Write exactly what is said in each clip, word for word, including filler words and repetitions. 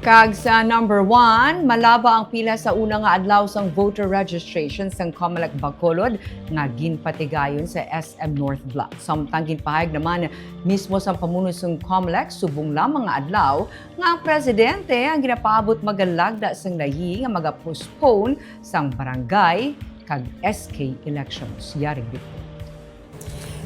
Kag sa number one, malaba ang pila sa una nga adlaw sang voter registration sang Comelec Bacolod nga ginpatigayon sa S M North Block. Samtang ginpahayag naman mismo sang pamuno sang Comelec subong lamang nga adlaw nga ang presidente ang ginapaabot magalagda sang layi nga maga-postpone sang barangay kag S K elections. Yari report.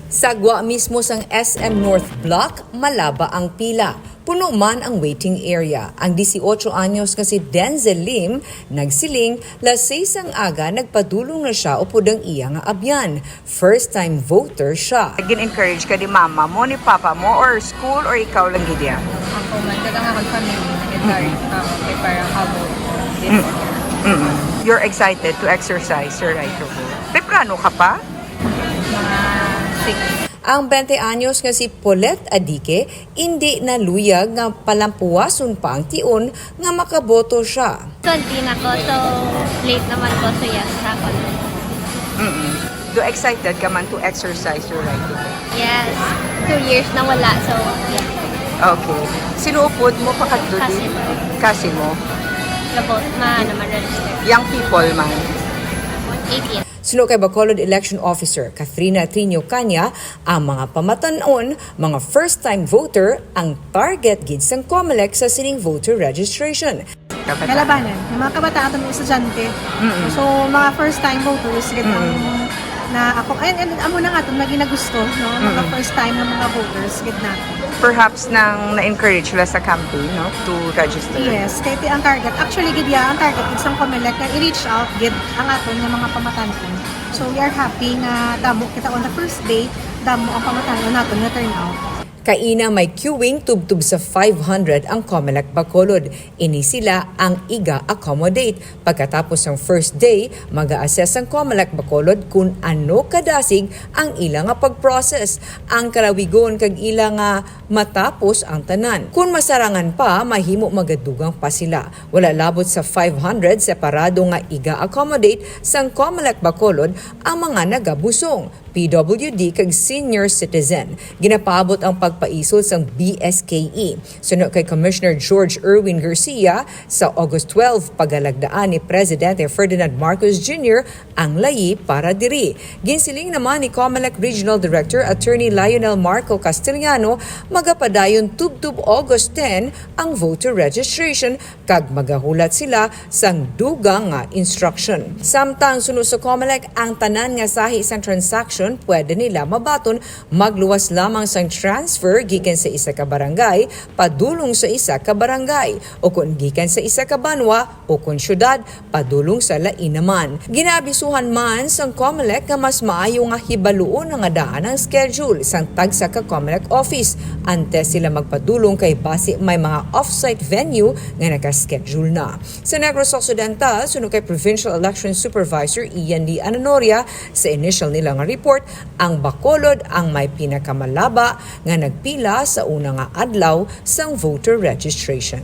Sa gwa mismo sang S M North Block, malaba ang pila. Puno man ang waiting area. Ang dieciocho anyos nga si Denzel Lim nagsiling, las seis sang aga nagpadulong na siya upod ang iya nga abyan. First time voter siya. Gin-encourage ka ni mama mo, ni papa mo, or school, or ikaw lang gid iya? Ako man, kag ang akong family, nag-encourage pa ako kay para makaboto. Mm. Mm. You're excited to exercise your right to vote. Temprano ka pa? Mga six. Ang twenty anyos nga si Paulette Adique, indi naluyag nga palampuwason pa ang tion nga makaboto siya. Twenty na ko, so late naman ko, so yes, ako na. Mm-mm. Do excited ka man to exercise your right to vote? Yes. Two years na wala, so yeah. Okay. Sino upod mo pakadto di? Cousin. Cousin mo? Labot, ma, naman register. Young people man? Eighteen. Suno kay Bacolod Election Officer Katrina Triño Caña, ang mga pamatan-on, mga first-time voter, ang target gid sang Comelec sa sining voter registration. Kalabanan, yung mga kabataan, mga estudyante. Mm-mm. So, mga first-time voters, gid ang Mm-mm. na ako, and, and amo na nga itong naging nagusto, no? Mga Mm-mm. first-time na mga voters, gid na. Perhaps nang na-encourage sila sa campaign, no? To register. Yes, kay ti ang target. Actually, gid ya, ang target gid sang Comelec nga i-reach out gid ang aton nga mga pamatan-on. So, we are happy nga damo kita on the first day, damo ang pamatan-on naton nga turnout. Kaina may queuing tubtob sa five hundred ang Comelec Bacolod. Ini sila ang iga-accommodate. Pagkatapos sang first day, maga-assess ang Comelec Bacolod kun ano kadasig ang ila nga pag-process. Ang kalawigon kag ila nga matapos ang tanan. Kun masarangan pa, mahimo magadugang pa sila. Wala labot sa five hundred separado nga iga-accommodate sang Comelec Bacolod ang mga nagabusong, P W D kag senior citizen. Ginapaabot ang pagpaisol sang B S K E. Suno kay Commissioner George Erwin Garcia, sa August twelve, pagalagdaan ni Presidente Ferdinand Marcos Junior ang layi para diri. Ginsiling naman ni Comelec Regional Director Attorney Lionel Marco Castellano, magapadayon tubtob August ten ang voter registration kag magahulat sila sang dugang nga instruction. Samtang suno sa Comelec, ang tanan nga sahi sang transaction pwede nila mabaton magluwas lamang sang transfer gikan sa isa ka barangay padulong sa isa ka barangay, ukon gikan sa isa ka banwa ukon syudad padulong sa lain naman. Ginaabisuhan man sang Comelec nga mas maayo nga hibaluon nga daan ang schedule sang tagsa ka Comelec office antes sila magpadulong kay basi may mga off-site venue nga naka-schedule na. Sa Negros Occidental, suno kay Provincial Election Supervisor Ian D. Ananoria, sa initial nila nga report, ang Bacolod ang may pinakamalaba nga nagpila sa una nga adlaw sang voter registration.